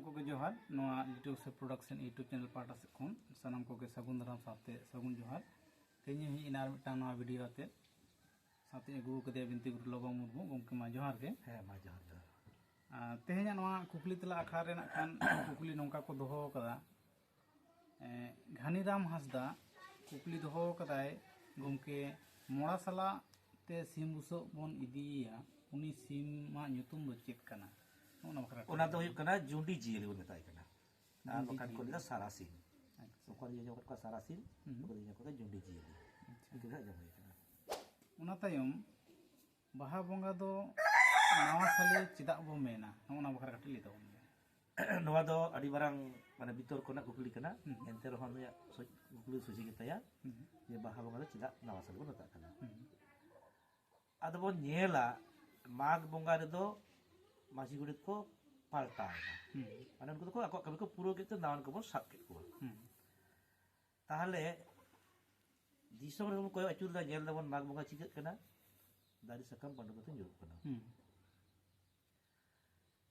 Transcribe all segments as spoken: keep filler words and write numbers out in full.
ᱠᱚᱜᱮ ᱡᱚᱦᱟᱨ᱾ ᱱᱚᱣᱟ ᱞᱤᱴᱟᱹ ᱜᱚᱸᱥᱟᱭ ᱯᱨᱚᱰᱟᱠᱥᱚᱱ YouTube ᱪᱮᱱᱮᱞ ᱯᱟᱦᱴᱟ ᱥᱮᱫ ᱠᱷᱚᱱ ᱥᱟᱱᱟᱢ ᱠᱚᱜᱮ ᱥᱟᱹᱜᱩᱱ ᱫᱟᱨᱟᱢ ᱥᱟᱶᱛᱮ ᱥᱟᱹᱜᱩᱱ ᱡᱚᱦᱟᱨ᱾ ᱛᱮᱦᱮᱧ ᱦᱮᱡ ᱮᱱᱟ ᱟᱨ ᱢᱤᱫᱴᱟᱝ ᱱᱚᱣᱟ ᱵᱷᱤᱰᱤᱭᱳ ᱟᱛᱮ᱾ ᱥᱟᱶᱛᱮ ᱟᱹᱜᱩ ᱟᱠᱟᱫᱮᱭᱟ ᱵᱤᱱᱛᱤ ᱜᱩᱨᱩ ᱞᱚᱵᱚ ᱢᱩᱨᱢᱩ᱾ ᱜᱚᱢᱠᱮ, ᱢᱟ ᱡᱚᱦᱟᱨ ᱜᱮ᱾ ᱦᱮᱸ, ᱢᱟ ᱡᱚᱦᱟᱨ, ᱡᱚᱦᱟᱨ᱾ ᱟᱨ ᱛᱮᱦᱮᱧᱟᱜ ᱱᱚᱣᱟ ᱠᱩᱠᱞᱤ ᱛᱮᱞᱟ ᱟᱠᱷᱲᱟ ᱨᱮ ᱱᱟᱜ ᱠᱷᱟᱱ ᱠᱩᱠᱞᱤ ᱱᱚᱝᱠᱟ ᱠᱚ ᱫᱚᱦᱚ ᱟᱠᱟᱫᱟ᱾ ᱮᱸ, ᱜᱷᱟᱱᱤᱨᱟᱢ ᱦᱟᱸᱥᱫᱟ ᱠᱩᱠᱞᱤ ᱫᱚᱦᱚ ᱟᱠᱟᱫᱟᱭ, ᱜᱚᱢᱠᱮ, ᱢᱚᱲᱟ ᱥᱟᱞᱟᱜ ᱛᱮ ᱥᱤᱢ ᱵᱩᱥᱟᱹᱜ ᱵᱚᱱ ᱤᱫᱤᱭᱮᱭᱟ, ᱩᱱᱤ ᱥᱤᱢᱟᱜ ᱧᱩᱛᱩᱢ ᱫᱚ ᱪᱮᱫ ᱠᱟᱱᱟ? ᱱᱚᱜᱼᱚ ᱱᱚᱣᱟ ᱵᱟᱠᱷᱨᱟ ᱚᱱᱟ ᱫᱚ ᱦᱩᱭᱩᱜ ᱠᱟᱱᱟ ᱡᱩᱸᱰᱤ ᱡᱤᱭᱟᱹᱞᱤ ᱵᱚᱱ ᱢᱮᱛᱟᱭ ᱠᱟᱱᱟ᱾ ᱟᱨ ᱡᱩᱸᱰᱤ ᱵᱟᱠᱷᱟᱱ ᱠᱚ ᱞᱟᱹᱭᱫᱟ ᱡᱤᱭᱟᱹᱞᱤ᱾ ᱥᱟᱨᱟᱥᱤᱢ᱾ ᱟᱪᱪᱷᱟ᱾ ᱚᱠᱚᱭ ᱫᱚ ᱧᱮᱞ ᱠᱚᱣᱟ ᱥᱟᱨᱟᱥᱤᱢ, ᱦᱩᱸ᱾ ᱚᱠᱚᱭ ᱫᱚ ᱧᱮᱞ ᱠᱚᱣᱟ ᱡᱩᱸᱰᱤ ᱡᱤᱭᱟᱹᱞᱤ᱾ ᱟᱪᱪᱷᱟ᱾ ᱤᱱᱠᱟᱹ ᱜᱮ ᱦᱟᱸᱜ ᱡᱚᱢ ᱦᱩᱭ ᱠᱟᱱᱟ᱾ ᱚᱱᱟ ᱛᱟᱭᱚᱢ ᱵᱟᱦᱟ ᱵᱚᱸᱜᱟ ᱫᱚ ᱱᱟᱣᱟ ᱥᱟᱞᱮ ᱪᱮᱫᱟᱜ ᱵᱚ ᱢᱮᱱᱟ? ᱱᱚᱜᱼᱚ ᱱᱚᱣᱟ ᱵᱟᱠᱷᱨᱟ ᱠᱟᱹᱴᱤᱡ ᱞᱟᱹᱭ ᱛᱟᱵᱚᱱ ᱢᱮ᱾ ᱱᱚᱣᱟ ᱫᱚ ᱟᱹᱰᱤ ᱢᱟᱨᱟᱝ, ᱢᱟᱱᱮ, ᱵᱤᱛᱚᱨᱠᱚ ᱨᱮᱱᱟᱜ ᱠᱩᱠᱞᱤ ᱠᱟᱱᱟ᱾ ᱦᱩᱸ᱾ ᱮᱱᱛᱮ ᱨᱮᱦᱚᱸ ᱱᱩᱭᱟᱜ ᱥᱚᱡ-, ᱠᱩᱠᱞᱤ ᱥᱚᱡᱷᱮ ᱜᱮᱛᱟᱭᱟ ᱦᱩᱸ᱾ ᱡᱮ ᱵᱟᱦᱟ ᱵᱚᱸᱜᱟ ᱫᱚ ᱪᱮᱫᱟᱜ ᱱᱟᱣᱟ ᱥᱟᱞᱮ ᱵᱚᱱ ᱢᱮᱛᱟᱜ ᱠᱟᱱᱟ᱾ ᱦᱩᱸ᱾ ᱟᱫᱚ ᱵᱚᱱ ᱧᱮᱞᱟ, ᱢᱟᱜᱽ ᱵᱚᱸᱜᱟ ᱨᱮᱫᱚ ᱢᱟᱹᱡᱷᱤ ᱜᱚᱰᱮᱛ ᱠᱚ ᱯᱟᱞᱴᱟᱣ ᱮᱱᱟ᱾ ᱦᱩᱸ᱾ ᱢᱟᱱᱮ, ᱩᱱᱠᱩ ᱫᱚᱠᱚ ᱟᱠᱚᱣᱟᱜ ᱠᱟᱹᱢᱤ ᱠᱚ ᱯᱩᱨᱟᱹᱣ ᱠᱮᱫ ᱛᱮ ᱱᱟᱣᱟᱱ ᱠᱚᱵᱚᱱ ᱥᱟᱵ ᱠᱮᱫ ᱠᱚᱣᱟ᱾ ᱦᱩᱸ᱾ ᱛᱟᱦᱚᱞᱮ ᱫᱤᱥᱚᱢ ᱨᱮᱵᱚᱱ ᱠᱚᱭᱚᱜ ᱟᱹᱪᱩᱨ ᱮᱫᱟ, ᱧᱮᱞ ᱫᱟᱵᱚᱱ ᱢᱟᱜᱽ ᱵᱚᱸᱜᱟ ᱪᱤᱠᱟᱹᱜ ᱠᱟᱱᱟ, ᱫᱟᱨᱮ ᱥᱟᱠᱟᱢ ᱯᱟᱺᱰᱩ ᱠᱟᱛᱮ ᱧᱩᱨᱩᱜ ᱠᱟᱱᱟ᱾ ᱦᱩᱸ᱾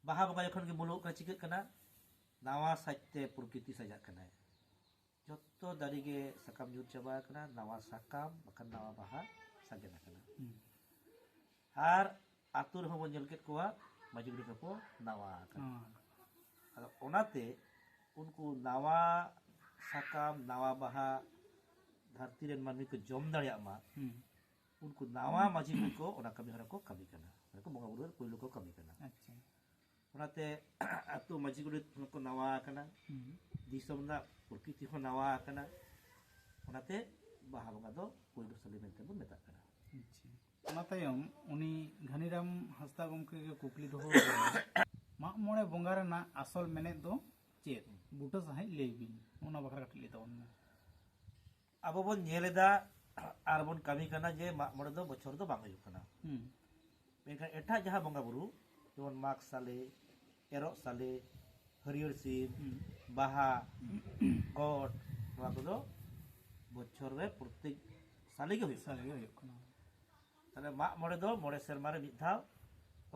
ᱵᱟᱦᱟ ᱵᱚᱸᱜᱟ ᱡᱚᱠᱷᱚᱱ ᱜᱮ ᱢᱩᱞᱩᱜ ᱠᱟᱱᱟ, ᱪᱤᱠᱟᱹᱜ ᱠᱟᱱᱟ? ᱱᱟᱣᱟ ᱥᱟᱡᱽᱛᱮ ᱯᱨᱚᱠᱨᱤᱛᱤ ᱥᱟᱡᱟᱜ ᱠᱟᱱᱟᱭ᱾ ᱡᱚᱛᱚ ᱫᱟᱨᱮ ᱜᱮ ᱥᱟᱠᱟᱢ ᱧᱩᱨ ᱪᱟᱵᱟ ᱟᱠᱟᱱᱟ, ᱱᱟᱣᱟ ᱥᱟᱠᱟᱢ ᱵᱟᱠᱷᱟᱱ ᱱᱟᱣᱟ ᱵᱟᱦᱟ ᱥᱟᱜᱮᱱ ᱟᱠᱟᱱᱟ᱾ ᱦᱩᱸ᱾ ᱟᱨ ᱟᱹᱛᱩ ᱨᱮᱦᱚᱸ ᱵᱚᱱ ᱧᱮᱞ ᱠᱮᱫ ᱠᱚᱣᱟ, ᱢᱟᱹᱡᱷᱤ ᱜᱚᱰᱮᱛ ᱦᱚᱸᱠᱚ ᱱᱟᱣᱟ ᱟᱠᱟᱱᱟ᱾ ᱦᱩᱸ᱾ ᱟᱫᱚ ᱚᱱᱟᱛᱮ ᱩᱱᱠᱩ ᱱᱟᱣᱟ ᱥᱟᱠᱟᱢ, ᱱᱟᱣᱟ ᱵᱟᱦᱟ ᱫᱷᱟᱹᱨᱛᱤ ᱨᱮᱱ ᱢᱟᱹᱱᱢᱤ ᱠᱚ ᱡᱚᱢ ᱫᱟᱲᱮᱭᱟᱜ ᱢᱟ, ᱦᱩᱸ᱾ ᱩᱱᱠᱩ ᱱᱟᱣᱟ ᱢᱟᱹᱡᱷᱤ ᱠᱚ ᱚᱱᱟ ᱠᱟᱹᱢᱤ ᱦᱚᱨᱟ ᱠᱚ ᱠᱟᱹᱢᱤ ᱠᱟᱱᱟ᱾ ᱚᱱᱟ ᱠᱚ ᱵᱚᱸᱜᱟ ᱵᱩᱨᱩ ᱨᱮ ᱯᱳᱭᱞᱳ ᱠᱚ ᱠᱟᱹᱢᱤ ᱠᱟᱱᱟ᱾ ᱟᱪᱪᱷᱟ᱾ ᱚᱱᱟᱛᱮ ᱟᱹᱛᱩ ᱢᱟᱹᱡᱷᱤ ᱜᱚᱰᱮᱛ ᱦᱚᱸᱠᱚ ᱱᱟᱣᱟ ᱟᱠᱟᱱᱟ, ᱦᱩᱸ᱾ ᱫᱤᱥᱚᱢ ᱨᱮᱱᱟᱜ ᱯᱨᱚᱠᱨᱤᱛᱤ ᱦᱚᱸ ᱱᱟᱣᱟ ᱟᱠᱟᱱᱟ᱾ ᱚᱱᱟᱛᱮ ᱵᱟᱦᱟ ᱵᱚᱸᱜᱟ ᱫᱚ ᱯᱳᱭᱞᱳ ᱥᱟᱞᱮ ᱢᱮᱱᱛᱮ ᱵᱚᱱ ᱢᱮᱛᱟᱜ ᱠᱟᱱᱟ᱾ ᱟᱪᱪᱷᱟ᱾ ᱚᱱᱟ ᱛᱟᱭᱚᱢ ᱩᱱᱤ ᱜᱷᱟᱱᱤᱨᱟᱢ ᱦᱟᱸᱥᱫᱟ ᱜᱚᱢᱠᱮ ᱜᱮ ᱠᱩᱠᱞᱤ ᱫᱚᱦᱚ ᱟᱠᱟᱫᱟᱭ, ᱢᱟᱜ ᱢᱚᱬᱮ ᱵᱚᱸᱜᱟ ᱨᱮᱱᱟᱜ ᱟᱥᱚᱞ ᱢᱮᱱᱮᱛ ᱫᱚ ᱪᱮᱫ? ᱵᱩᱴᱟᱹ ᱥᱟᱺᱦᱤᱡ ᱞᱟᱹᱭ ᱵᱤᱱ, ᱚᱱᱟ ᱵᱟᱠᱷᱨᱟ ᱠᱟᱹᱴᱤᱡ ᱞᱟᱹᱭ ᱛᱟᱵᱚᱱ ᱢᱮ᱾ ᱟᱵᱚ ᱵᱚᱱ ᱧᱮᱞ ᱮᱫᱟ ᱟᱨ ᱵᱚᱱ ᱠᱟᱹᱢᱤ ᱠᱟᱱᱟ ᱡᱮ ᱢᱟᱜ ᱢᱚᱬᱮ ᱫᱚ ᱵᱚᱪᱷᱚᱨ ᱫᱚ ᱵᱟᱝ ᱦᱩᱭᱩᱜ ᱠᱟᱱᱟ᱾ ᱦᱩᱸ᱾ ᱢᱮᱱᱠᱷᱟᱱ ᱮᱴᱟᱜ ᱡᱟᱦᱟᱸ ᱵᱚᱸᱜᱟ ᱵᱩᱨᱩ, ᱡᱮᱢᱚᱱ ᱢᱟᱜᱽ ᱥᱟᱞᱮ, ᱮᱨᱚᱜ ᱥᱟᱞᱮ, ᱦᱟᱹᱨᱭᱟᱹᱲ ᱥᱤᱢ, ᱦᱩᱸ᱾ ᱵᱟᱦᱟ, ᱜᱚᱴ, ᱱᱚᱣᱟ ᱠᱚᱫᱚ ᱵᱚᱪᱷᱚᱨ ᱨᱮ ᱯᱨᱚᱛᱮᱠ ᱥᱟᱞᱮ ᱜᱮ ᱦᱩᱭᱩᱜ ᱠᱟᱱᱟ᱾ ᱥᱟᱞᱮ ᱜᱮ ᱦᱩᱭᱩᱜ ᱠᱟᱱᱟ᱾ ᱛᱟᱦᱞᱮ ᱢᱟᱜ ᱢᱚᱬᱮ ᱫᱚ ᱢᱚᱬᱮ ᱥᱮᱨᱢᱟ ᱨᱮ ᱢᱤᱫ ᱫᱷᱟᱣ,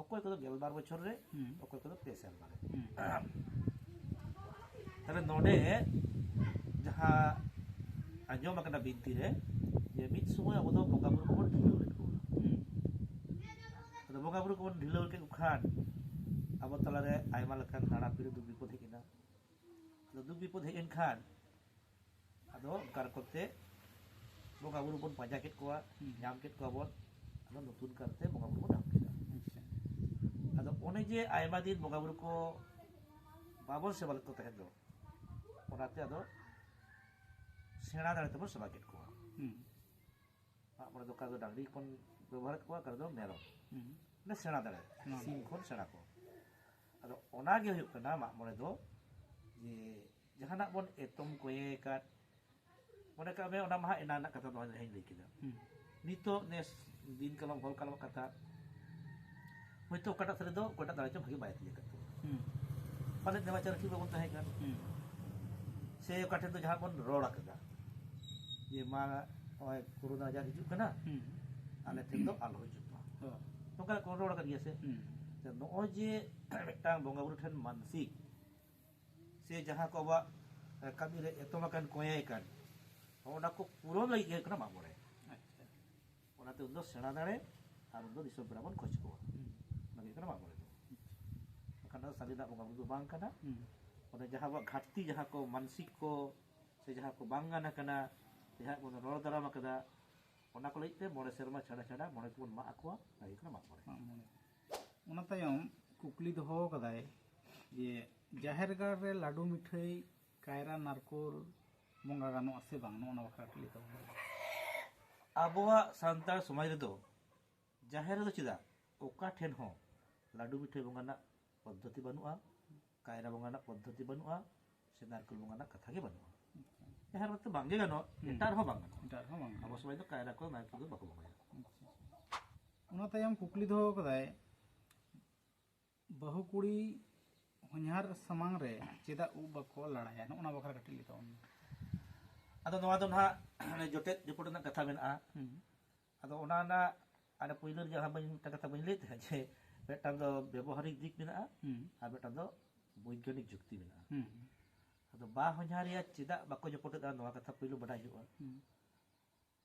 ᱚᱠᱚᱭ ᱠᱚᱫᱚ ᱜᱮᱞᱵᱟᱨ ᱵᱚᱪᱷᱚᱨ ᱨᱮ, ᱦᱩᱸ᱾ ᱚᱠᱚᱭ ᱠᱚᱫᱚ ᱯᱮ ᱥᱮᱨᱢᱟ ᱨᱮ᱾ ᱦᱩᱸ᱾ ᱱᱚᱰᱮ ᱡᱟᱦᱟᱸ ᱟᱸᱡᱚᱢ ᱟᱠᱟᱱᱟ ᱵᱤᱱᱛᱤ ᱨᱮ, ᱡᱮ ᱢᱤᱫ ᱥᱚᱢᱚᱭ ᱟᱵᱚ ᱫᱚ ᱵᱚᱸᱜᱟ ᱵᱩᱨᱩ ᱠᱚᱵᱚᱱ ᱰᱷᱤᱞᱟᱹᱣ ᱞᱮᱫ ᱠᱚᱣᱟ᱾ ᱟᱫᱚ ᱵᱚᱸᱜᱟ ᱵᱩᱨᱩ ᱠᱚᱵᱚᱱ ᱰᱷᱤᱞᱟᱹᱣ ᱠᱮᱫ ᱠᱚ ᱠᱷᱟᱱ, ᱟᱵᱚ ᱛᱟᱞᱟᱨᱮ ᱟᱭᱢᱟ ᱞᱮᱠᱟᱱ ᱱᱟᱱᱟ ᱯᱤᱲᱟᱹ ᱫᱩᱠ ᱵᱤᱯᱚᱫ ᱦᱮᱡ ᱮᱱᱟ᱾ ᱟᱫᱚ ᱫᱩᱠ ᱵᱤᱯᱚᱫ ᱦᱮᱡ ᱮᱱ ᱠᱷᱟᱱ, ᱟᱫᱚ ᱚᱱᱠᱟ ᱨᱚᱠᱚᱢ ᱛᱮ ᱵᱚᱸᱜᱟ ᱵᱩᱨᱩ ᱵᱚᱱ ᱯᱟᱸᱡᱟ ᱠᱮᱫ ᱠᱚᱣᱟ, ᱦᱩᱸ᱾ ᱧᱟᱢ ᱠᱮᱫ ᱠᱚᱣᱟ ᱵᱚᱱ᱾ ᱟᱫᱚ ᱱᱚᱛᱩᱱ ᱠᱟᱨᱛᱮ ᱵᱚᱸᱜᱟ ᱵᱩᱨᱩ ᱵᱚᱱ ᱮᱦᱚᱵ ᱠᱮᱫᱟ᱾ ᱟᱪᱪᱷᱟ᱾ ᱟᱫᱚ ᱚᱱᱮ ᱡᱮ ᱟᱭᱢᱟ ᱫᱤᱱ ᱵᱚᱸᱜᱟ ᱵᱩᱨᱩ ᱠᱚ ᱵᱟᱵᱚᱱ ᱥᱮᱵᱟ ᱞᱮᱫ ᱠᱚ ᱛᱟᱦᱮᱸᱫ ᱫᱚ, ᱚᱱᱟᱛᱮ ᱟᱫᱚ ᱥᱮᱬᱟ ᱫᱟᱲᱮ ᱛᱮᱵᱚᱱ ᱥᱮᱵᱟ ᱠᱮᱫ ᱠᱚᱣᱟ᱾ ᱦᱩᱸ᱾ ᱢᱟᱜ ᱢᱚᱬᱮ ᱫᱚ ᱚᱠᱟ ᱫᱚ ᱰᱟᱝᱨᱤ ᱵᱚᱱ ᱵᱮᱵᱚᱦᱟᱨᱮᱫ ᱠᱚᱣᱟ, ᱚᱠᱟ ᱨᱮᱫᱚ ᱢᱮᱨᱚᱢ᱾ ᱦᱩᱸ᱾ ᱢᱟᱱᱮ ᱥᱮᱬᱟ ᱫᱟᱲᱮ, ᱥᱮᱬᱟ ᱥᱤᱢ ᱫᱟᱲᱮ᱾ ᱠᱷᱚᱱ ᱥᱮᱬᱟ ᱠᱚ᱾ ᱟᱫᱚ ᱚᱱᱟᱜᱮ ᱦᱩᱭᱩᱜ ᱠᱟᱱᱟ ᱢᱟᱜ ᱢᱚᱬᱮ ᱫᱚ, ᱡᱮ ᱡᱟᱦᱟᱱᱟᱜ ᱵᱚᱱ ᱮᱛᱚᱢ ᱠᱚᱭᱮ ᱟᱠᱟᱫ, ᱢᱚᱱᱮ ᱠᱟᱜ ᱢᱮ, ᱚᱱᱟ ᱢᱟ ᱦᱟᱸᱜ ᱮᱱᱟᱱ ᱨᱮᱱᱟᱜ ᱠᱟᱛᱷᱟ, ᱱᱚᱣᱟ ᱡᱟᱦᱟᱸᱧ ᱞᱟᱹᱭ ᱠᱮᱫᱟ᱾ ᱦᱩᱸ᱾ ᱱᱤᱛᱚᱜ ᱱᱮᱥ ᱫᱤᱱ ᱠᱟᱞᱚᱢ, ᱦᱚᱞ ᱠᱟᱞᱚᱢᱟᱜ ᱠᱟᱛᱷᱟ, ᱦᱚᱭᱛᱳ ᱚᱠᱟᱴᱟᱜ ᱥᱟᱹᱨᱤ ᱫᱚ ᱚᱠᱚᱭᱴᱟᱜ ᱫᱟᱲᱮ ᱪᱚ ᱵᱷᱟᱜᱮ ᱵᱟᱭ ᱛᱤᱭᱟᱹ ᱟᱠᱟᱫ ᱛᱟᱵᱚᱱᱟ᱾ ᱦᱩᱸ᱾ ᱯᱟᱞᱮᱫ ᱱᱮᱣᱟ ᱪᱟᱹᱨᱠᱷᱤ ᱵᱟᱵᱚᱱ ᱛᱟᱦᱮᱸ ᱠᱟᱱ᱾ ᱦᱩᱸ᱾ ᱥᱮ ᱚᱠᱟ ᱴᱷᱮᱱ ᱫᱚ ᱡᱟᱦᱟᱸ ᱵᱚᱱ ᱨᱚᱲ ᱟᱠᱟᱫᱟ, ᱡᱮ ᱢᱟ ᱱᱚᱜᱼᱚᱭ ᱠᱳᱨᱳᱱᱟ ᱟᱡᱟᱨ ᱦᱤᱡᱩᱜ ᱠᱟᱱᱟ, ᱦᱩᱸ᱾ ᱟᱞᱮ ᱴᱷᱮᱱ ᱫᱚ ᱟᱞᱚ ᱦᱤᱡᱩᱜ ᱢᱟ᱾ ᱦᱳᱭ᱾ ᱱᱚᱝᱠᱟ ᱠᱚ ᱨᱚᱲ ᱟᱠᱟᱫ ᱜᱮᱭᱟ ᱥᱮ? ᱦᱩᱸ᱾ ᱛᱚ ᱱᱚᱜᱼᱚᱭ ᱡᱮ ᱢᱤᱫᱴᱟᱝ ᱵᱚᱸᱜᱟ ᱵᱩᱨᱩ ᱴᱷᱮᱱ ᱢᱟᱱᱥᱤᱠ ᱥᱮ ᱡᱟᱦᱟᱸ ᱠᱚ ᱟᱵᱚᱣᱟᱜ, ᱮ, ᱠᱟᱹᱢᱤ ᱨᱮ ᱮᱛᱚᱢ ᱟᱠᱟᱱ, ᱠᱚᱭᱮ ᱟᱠᱟᱱ, ᱚᱱᱟ ᱠᱚ ᱯᱩᱨᱚᱱ ᱞᱟᱹᱜᱤᱫ ᱜᱮ ᱦᱩᱭᱩᱜ ᱠᱟᱱᱟ ᱢᱟᱜ ᱢᱚᱬᱮ᱾ ᱟᱪᱪᱷᱟ᱾ ᱚᱱᱟᱛᱮ ᱩᱱᱫᱚ ᱥᱮᱬᱟ ᱫᱟᱲᱮ ᱟᱨ ᱩᱱᱫᱚ ᱫᱤᱥᱚᱢ ᱯᱮᱲᱟ ᱵᱚᱱ ᱠᱷᱚᱡᱽ ᱠᱚᱣᱟ᱾ ᱦᱩᱸ᱾ ᱚᱱᱟ ᱜᱮ ᱦᱩᱭᱩᱜ ᱠᱟᱱᱟ ᱢᱟᱜ ᱢᱚᱬᱮ ᱫᱚ᱾ ᱟᱪᱪᱷᱟ᱾ ᱵᱟᱠᱷᱟᱱ ᱫᱚ ᱥᱟᱹᱨᱤᱱᱟᱜ ᱵᱚᱸᱜᱟ ᱵᱩᱨᱩ ᱫᱚ ᱵᱟᱝ ᱠᱟᱱᱟ᱾ ᱦᱩᱸ᱾ ᱚᱱᱮ ᱡᱟᱦᱟᱸ ᱟᱵᱚᱣᱟᱜ ᱜᱷᱟᱴᱛᱤ, ᱡᱟᱦᱟᱸ ᱠᱚ ᱢᱟᱱᱥᱤᱠ ᱠᱚ ᱥᱮ ᱡᱟᱦᱟᱸ ᱠᱚ ᱵᱟᱝ ᱜᱟᱱ ᱟᱠᱟᱱᱟ, ᱡᱟᱦᱟᱸ ᱵᱚᱱ ᱨᱚᱲ ᱫᱟᱨᱟᱢ ᱟᱠᱟᱫᱟ, ᱚᱱᱟ ᱠᱚ ᱞᱟᱹᱜᱤᱫ ᱛᱮ ᱢᱚᱬᱮ ᱥᱮᱨᱢᱟ ᱪᱷᱟᱰᱟ ᱪᱷᱟᱰᱟ ᱢᱚᱬᱮ ᱠᱚᱵᱚᱱ ᱢᱟᱜ ᱟᱠᱚᱣᱟ, ᱚᱱᱟ ᱜᱮ ᱦᱩᱭᱩᱜ ᱠᱟᱱᱟ ᱢᱟᱜ ᱢᱚᱬᱮ᱾ ᱢᱟᱜ ᱢᱚᱬᱮ᱾ ᱚᱱᱟ ᱛᱟᱭᱚᱢ ᱠᱩᱠᱞᱤ ᱫᱚᱦᱚ ᱠᱟᱫᱟᱭ ᱡᱮ, ᱡᱟᱦᱮᱨ ᱜᱟᱲ ᱨᱮ ᱞᱟᱹᱰᱩ, ᱢᱤᱴᱷᱟᱹᱭ, ᱠᱟᱭᱨᱟ, ᱱᱟᱨᱠᱳᱞ ᱵᱚᱸᱜᱟ ᱜᱟᱱᱚᱜᱼᱟ ᱥᱮ ᱵᱟᱝ? ᱱᱚᱜᱼᱚ ᱱᱚᱣᱟ ᱵᱟᱠᱷᱨᱟ ᱠᱟᱹᱴᱤᱡ ᱞᱟᱹᱭ ᱛᱟᱵᱚᱱ ᱢᱮ᱾ ᱟᱵᱚᱣᱟᱜ ᱥᱟᱱᱛᱟᱲ ᱥᱚᱢᱟᱡᱽ ᱨᱮᱫᱚ ᱡᱟᱦᱮᱨ ᱨᱮᱫᱚ ᱪᱮᱫᱟᱜ, ᱚᱠᱟ ᱴᱷᱮᱱ ᱦᱚᱸ ᱞᱟᱹᱰᱩ, ᱢᱤᱴᱷᱟᱹᱭ ᱵᱚᱸᱜᱟ ᱨᱮᱱᱟᱜ ᱯᱚᱫᱽᱫᱷᱚᱛᱤ ᱵᱟᱹᱱᱩᱜᱼᱟ, ᱠᱟᱭᱨᱟ ᱵᱚᱸᱜᱟ ᱨᱮᱱᱟᱜ ᱯᱚᱫᱽᱫᱷᱚᱛᱤ ᱵᱟᱹᱱᱩᱜᱼᱟ, ᱥᱮ ᱱᱟᱨᱠᱳᱞ ᱵᱚᱸᱜᱟ ᱨᱮᱱᱟᱜ ᱠᱟᱛᱷᱟ ᱜᱮ ᱵᱟᱹᱱᱩᱜᱼᱟ᱾ ᱡᱟᱦᱮᱨ ᱨᱮᱫᱚ ᱵᱟᱝ ᱜᱮ ᱜᱟᱱᱚᱜᱼᱟ, ᱦᱩᱸ᱾ ᱮᱴᱟᱜ ᱨᱮᱦᱚᱸ ᱵᱟᱝ ᱜᱟᱱᱚᱜᱼᱟ᱾ ᱮᱴᱟᱜ ᱨᱮᱦᱚᱸ ᱵᱟᱝ ᱜᱟᱱᱚᱜᱼᱟ᱾ ᱟᱵᱚ ᱥᱚᱢᱟᱡᱽ ᱫᱚ ᱠᱟᱭᱨᱟ ᱠᱚ, ᱱᱟᱨᱠᱳᱞ ᱫᱚ ᱵᱟᱠᱚ ᱵᱚᱸᱜᱟᱭᱟ᱾ ᱟᱪᱪᱷᱟ᱾ ᱚᱱᱟ ᱛᱟᱭᱚᱢ ᱠᱩᱠᱞᱤ ᱫᱚᱦᱚ ᱠᱟᱫᱟᱭ, ᱵᱟᱹᱦᱩ ᱠᱩᱲᱤ ᱦᱚᱧᱦᱟᱨ ᱥᱟᱢᱟᱝ ᱨᱮ ᱪᱮᱫᱟᱜ ᱩᱵ ᱵᱟᱠᱚ ᱞᱟᱲᱟᱭᱟ? ᱱᱚᱜᱼᱚ ᱱᱟ ᱵᱟᱠᱷᱨᱟ ᱠᱟᱹᱴᱤᱡ ᱞᱟᱹᱭ ᱛᱟᱵᱚᱱ ᱢᱮ᱾ ᱟᱫᱚ ᱱᱚᱣᱟ ᱫᱚ ᱱᱟᱦᱟᱜ ᱚᱱᱮ ᱡᱚᱴᱮᱫ ᱡᱚᱯᱚᱴ ᱨᱮᱱᱟᱜ ᱠᱟᱛᱷᱟ ᱢᱮᱱᱟᱜᱼᱟ᱾ ᱦᱩᱸ᱾ ᱟᱫᱚ ᱚᱱᱟ ᱨᱮᱱᱟᱜ ᱟᱨ ᱯᱩᱭᱞᱩ ᱨᱮ ᱡᱟᱦᱟᱸ ᱵᱟᱹᱧ, ᱢᱤᱫᱴᱟᱝ ᱠᱟᱛᱷᱟ ᱵᱟᱹᱧ ᱞᱟᱹᱭᱮᱫ ᱛᱟᱦᱮᱸᱫ, ᱡᱮ ᱢᱤᱫᱴᱟᱝ ᱫᱚ ᱵᱮᱵᱚᱦᱟᱨᱤᱠ ᱫᱤᱠ ᱢᱮᱱᱟᱜᱼᱟ, ᱦᱩᱸ᱾ ᱟᱨ ᱢᱤᱫᱴᱟᱝ ᱫᱚ ᱵᱳᱭᱜᱟᱱᱤᱠ ᱡᱩᱠᱛᱤ ᱢᱮᱱᱟᱜᱼᱟ᱾ ᱦᱩᱸ᱾ ᱟᱫᱚ ᱵᱟᱦᱚᱧᱦᱟᱨᱤᱭᱟ ᱪᱮᱫᱟᱜ ᱵᱟᱠᱚ ᱡᱚᱯᱚᱴᱮᱫᱼᱟ, ᱱᱚᱣᱟ ᱠᱟᱛᱷᱟ ᱯᱩᱭᱞᱩ ᱵᱟᱰᱟᱭ ᱦᱩᱭᱩᱜᱼᱟ᱾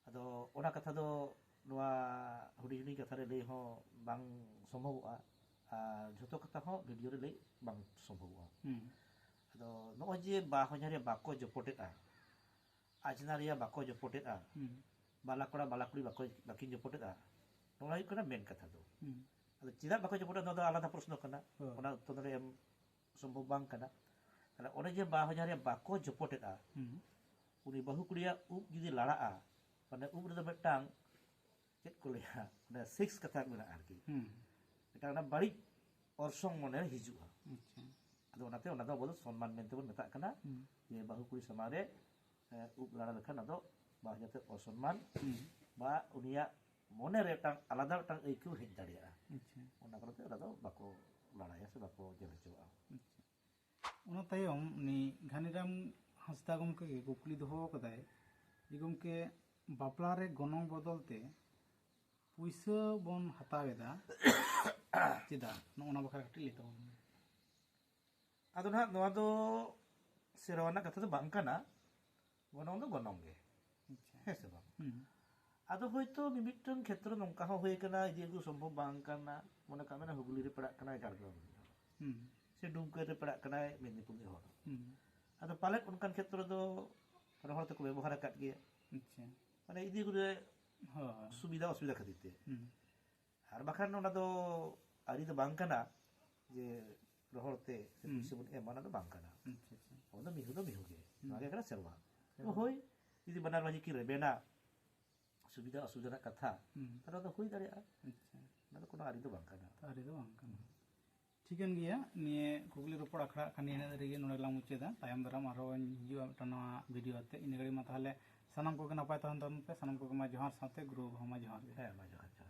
ᱟᱫᱚ ᱚᱱᱟ ᱠᱟᱛᱷᱟ ᱫᱚ ᱱᱚᱣᱟ ᱦᱩᱰᱤᱧ ᱦᱩᱰᱤᱧ ᱠᱟᱛᱷᱟ ᱨᱮ ᱞᱟᱹᱭ ᱦᱚᱸ ᱵᱟᱝ ᱥᱚᱢᱵᱷᱚᱵᱚᱜᱼᱟ, ᱟᱨ ᱡᱷᱚᱛᱚ ᱠᱟᱛᱷᱟ ᱦᱚᱸ ᱵᱷᱤᱰᱤᱭᱳ ᱨᱮ ᱞᱟᱹᱭ ᱵᱟᱝ ᱥᱚᱢᱵᱷᱚᱵᱚᱜᱼᱟ᱾ ᱟᱫᱚ ᱱᱚᱜᱼᱚᱭ ᱡᱮ ᱵᱟᱦᱚᱧᱦᱟᱨᱤᱭᱟ ᱵᱟᱠᱚ ᱡᱚᱯᱚᱴᱮᱫᱼᱟ, ᱟᱡᱽᱱᱟᱨᱤᱭᱟ ᱵᱟᱠᱚ ᱡᱚᱯᱚᱴᱮᱫᱼᱟ, ᱵᱟᱞᱟ ᱠᱚᱲᱟ ᱵᱟᱞᱟ ᱠᱩᱲᱤ ᱵᱟᱠᱚ, ᱵᱟᱹᱠᱤᱱ ᱡᱚᱯᱚᱴᱮᱫᱼᱟ, ᱱᱚᱣᱟ ᱦᱩᱭᱩᱜ ᱠᱟᱱᱟ ᱢᱮᱱ ᱠᱟᱛᱷᱟ ᱫᱚ᱾ ᱟᱫᱚ ᱪᱮᱫᱟᱜ ᱵᱟᱠᱚ ᱡᱚᱯᱚᱴᱮᱫᱼᱟ, ᱱᱚᱣᱟ ᱫᱚ ᱟᱞᱟᱫᱟ ᱯᱨᱚᱥᱱᱚ ᱠᱟᱱᱟ, ᱚᱱᱟ ᱩᱛᱛᱚᱨ ᱱᱚᱰᱮ ᱮᱢ ᱥᱚᱢᱵᱷᱚᱵ ᱵᱟᱝ ᱠᱟᱱᱟ᱾ ᱛᱟᱦᱞᱮ ᱚᱱᱮ ᱡᱮ ᱵᱟᱦᱚᱧᱦᱟᱨᱤᱭᱟ ᱵᱟᱠᱚ ᱡᱚᱯᱚᱴᱮᱫᱼᱟ, ᱩᱱᱤ ᱵᱟᱹᱦᱩ ᱠᱩᱲᱤᱭᱟᱜ ᱩᱵ ᱡᱩᱫᱤ ᱞᱟᱲᱟᱜᱼᱟ, ᱢᱟᱱᱮ ᱩᱵ ᱨᱮᱫᱚ ᱢᱤᱫᱴᱟᱝ ᱪᱮᱫ ᱠᱚ ᱞᱟᱹᱭᱟ, ᱚᱱᱟ ᱥᱮᱠᱥ ᱠᱟᱛᱷᱟ ᱢᱮᱱᱟᱜᱼᱟ ᱟᱨᱠᱤ, ᱢᱤᱫᱴᱟᱝ ᱚᱱᱟ ᱵᱟᱹᱲᱤᱡ ᱚᱨᱥᱚᱝ ᱢᱚᱱᱮ ᱦᱤᱡᱩᱜᱼᱟ᱾ ᱟᱪᱪᱷᱟ᱾ ᱟᱫᱚ ᱚᱱᱟᱛᱮ ᱚᱱᱟ ᱫᱚ ᱟᱵᱚ ᱫᱚ ᱥᱚᱱᱢᱟᱱ ᱢᱮᱱᱛᱮ ᱵᱚᱱ ᱢᱮᱛᱟᱜ ᱠᱟᱱᱟ, ᱡᱮ ᱵᱟᱹᱦᱩ ᱠᱩᱲᱤ ᱥᱟᱢᱟᱝ ᱨᱮ ᱮ, ᱩᱵ ᱞᱟᱲᱟ ᱞᱮᱠᱷᱟᱱ ᱟᱫᱚ ᱵᱟᱦᱚᱧᱦᱟᱨᱤ ᱚᱥᱚᱱᱢᱟᱱ ᱵᱟ ᱩᱱᱤᱭᱟᱜ ᱢᱚᱱᱮ ᱨᱮ ᱢᱤᱫᱴᱟᱝ ᱟᱞᱟᱫᱟ ᱢᱤᱫᱴᱟᱝ ᱟᱹᱭᱠᱟᱹᱣ ᱦᱮᱡ ᱫᱟᱲᱮᱭᱟᱜᱼᱟ᱾ ᱟᱪᱪᱷᱟ᱾ ᱚᱱᱟ ᱠᱟᱨᱚᱱ ᱛᱮ ᱚᱱᱟ ᱫᱚ ᱵᱟᱠᱚ ᱞᱟᱲᱟᱭᱟ ᱥᱮ ᱵᱟᱠᱚ ᱧᱮᱞ ᱦᱚᱪᱚᱣᱟᱜᱼᱟ᱾ ᱟᱪᱪᱷᱟ᱾ ᱚᱱᱟ ᱛᱟᱭᱚᱢ ᱩᱱᱤ ᱜᱷᱟᱱᱤᱨᱟᱢ ᱦᱟᱸᱥᱫᱟ ᱜᱚᱢᱠᱮ ᱜᱮ ᱠᱩᱠᱞᱤ ᱫᱚᱦᱚ ᱟᱠᱟᱫᱟᱭ ᱡᱮ, ᱜᱚᱢᱠᱮ, ᱵᱟᱯᱞᱟ ᱨᱮ ᱜᱚᱱᱚᱝ ᱵᱚᱫᱚᱞ ᱛᱮ ᱯᱩᱭᱥᱟᱹ ᱵᱚᱱ ᱦᱟᱛᱟᱣ ᱮᱫᱟ ᱪᱮᱫᱟᱜ? ᱱᱚᱜᱼᱚ ᱱᱚᱣᱟ ᱵᱟᱠᱷᱨᱟ ᱠᱟᱹᱴᱤᱡ ᱞᱟᱹᱭ ᱛᱟᱵᱚᱱ ᱢᱮ᱾ ᱟᱫᱚ ᱱᱟᱦᱟᱜ ᱱᱚᱣᱟ ᱫᱚ ᱥᱮᱨᱣᱟ ᱨᱮᱱᱟᱜ ᱠᱟᱛᱷᱟ ᱫᱚ ᱵᱟᱝ ᱠᱟᱱᱟ, ᱜᱚᱱᱚᱝ ᱫᱚ ᱜᱚᱱᱚᱝ ᱜᱮ᱾ ᱟᱪᱪᱷᱟ᱾ ᱦᱮᱸ ᱥᱮ ᱵᱟᱝ? ᱦᱩᱸ᱾ ᱟᱫᱚ ᱦᱳᱭᱛᱳ ᱢᱤᱢᱤᱫᱴᱟᱝ ᱠᱷᱮᱛᱨᱚ ᱱᱚᱝᱠᱟ ᱦᱚᱸ ᱦᱩᱭ ᱟᱠᱟᱱᱟ, ᱤᱫᱤ ᱟᱹᱜᱩ ᱥᱚᱢᱵᱷᱚᱵ ᱵᱟᱝ ᱠᱟᱱᱟ, ᱢᱚᱱᱮ ᱠᱟᱜ ᱢᱮ ᱦᱩᱜᱽᱞᱤ ᱨᱮ ᱯᱟᱲᱟᱜ ᱠᱟᱱᱟᱭ ᱡᱷᱟᱲᱜᱨᱟᱢ ᱨᱤᱱᱤᱡ ᱦᱚᱲ, ᱦᱩᱸ᱾ ᱥᱮ ᱰᱩᱢᱠᱟᱹ ᱨᱮ ᱯᱟᱲᱟᱜ ᱠᱟᱱᱟᱭ ᱢᱮᱫᱽᱱᱤᱯᱩᱨ ᱨᱤᱱᱤᱡ ᱦᱚᱲ᱾ ᱦᱩᱸ᱾ ᱟᱫᱚ ᱯᱟᱞᱮᱫ ᱚᱱᱠᱟᱱ ᱠᱷᱮᱛᱨᱚ ᱫᱚ ᱨᱚᱦᱚᱲ ᱛᱮᱠᱚ ᱵᱮᱵᱚᱦᱟᱨ ᱟᱠᱟᱫ ᱜᱮᱭᱟ᱾ ᱟᱪᱪᱷᱟ᱾ ᱢᱟᱱᱮ ᱤᱫᱤ ᱟᱹᱜᱩ ᱨᱮ ᱦᱳᱭ᱾ ᱥᱩᱵᱤᱫᱷᱟ ᱚᱥᱩᱵᱤᱫᱷᱟ ᱠᱷᱟᱹᱛᱤᱨ ᱛᱮ᱾ ᱦᱩᱸ᱾ ᱟᱨ ᱵᱟᱠᱷᱟᱱ ᱚᱱᱟ ᱫᱚ ᱟᱹᱨᱤ ᱫᱚ ᱵᱟᱝ ᱠᱟᱱᱟ ᱡᱮ ᱨᱚᱦᱚᱲ ᱛᱮ ᱥᱮ ᱦᱩᱸ᱾ ᱯᱩᱭᱥᱟᱹ ᱵᱚᱱ ᱮᱢᱟ, ᱚᱱᱟ ᱫᱚ ᱵᱟᱝ ᱠᱟᱱᱟ᱾ ᱟᱪᱪᱷᱟ, ᱟᱪᱪᱷᱟ᱾ ᱚᱱᱟ ᱫᱚ ᱢᱤᱦᱩ ᱫᱚ ᱢᱤᱦᱩ ᱜᱮ᱾ ᱦᱩᱸ᱾ ᱱᱚᱣᱟ ᱜᱮ ᱠᱟᱱᱟ ᱥᱮᱨᱣᱟ᱾ ᱥᱮᱨᱣᱟ᱾ ᱦᱳᱭ, ᱡᱩᱫᱤ ᱵᱟᱱᱟᱨ ᱢᱟᱹᱡᱷᱤ ᱠᱤᱱ ᱨᱮᱵᱮᱱᱟ, ᱥᱩᱵᱤᱫᱷᱟ ᱚᱥᱩᱵᱤᱫᱷᱟ ᱨᱮᱱᱟᱜ ᱠᱟᱛᱷᱟ, ᱦᱩᱸ᱾ ᱛᱟᱦᱞᱮ ᱚᱱᱟ ᱫᱚ ᱦᱩᱭ ᱫᱟᱲᱮᱭᱟᱜᱼᱟ᱾ ᱟᱪᱪᱷᱟ᱾ ᱚᱱᱟ ᱫᱚ ᱠᱳᱱᱳ ᱟᱹᱨᱤ ᱫᱚ ᱵᱟᱝ ᱠᱟᱱᱟ᱾ ᱛᱚ ᱟᱹᱨᱤ ᱫᱚ ᱵᱟᱝ ᱠᱟᱱᱟ᱾ ᱴᱷᱤᱠᱟᱹᱱ ᱜᱮᱭᱟ, ᱱᱤᱭᱟᱹ ᱠᱩᱠᱞᱤ ᱨᱚᱯᱚᱲ ᱟᱠᱷᱲᱟ ᱠᱷᱟᱱ ᱱᱤᱱᱟᱹᱜ ᱨᱮᱜᱮ ᱱᱚᱰᱮ ᱞᱟᱝ ᱢᱩᱪᱟᱹᱫᱟ᱾ ᱛᱟᱭᱚᱢ ᱫᱟᱨᱟᱢ ᱟᱨᱦᱚᱸ ᱦᱤᱡᱩᱜᱼᱟ ᱢᱤᱫᱴᱟᱝ ᱱᱟᱣᱟ ᱵᱷᱤᱰᱤᱭᱳ ᱟᱛᱮ᱾ ᱤᱱᱟᱹ ᱜᱷᱟᱹᱲᱤᱡ ᱢᱟ ᱛᱟᱦᱚᱞᱮ ᱥᱟᱱᱟᱢ ᱠᱚᱜᱮ ᱱᱟᱯᱟᱭ ᱛᱟᱦᱮᱱ ᱛᱟᱵᱚᱱ ᱯᱮ, ᱥᱟᱱᱟᱢ ᱠᱚᱜᱮ ᱢᱟ ᱡᱚᱦᱟᱨ, ᱥᱟᱶᱛᱮ ᱜᱩᱨᱩ ᱵᱟᱵᱟ ᱦᱚᱸ ᱢᱟ ᱡᱚᱦᱟᱨ ᱜᱮ᱾ ᱦᱮᱸ, ᱢᱟ ᱡᱚᱦᱟᱨ, ᱡᱚᱦᱟᱨ᱾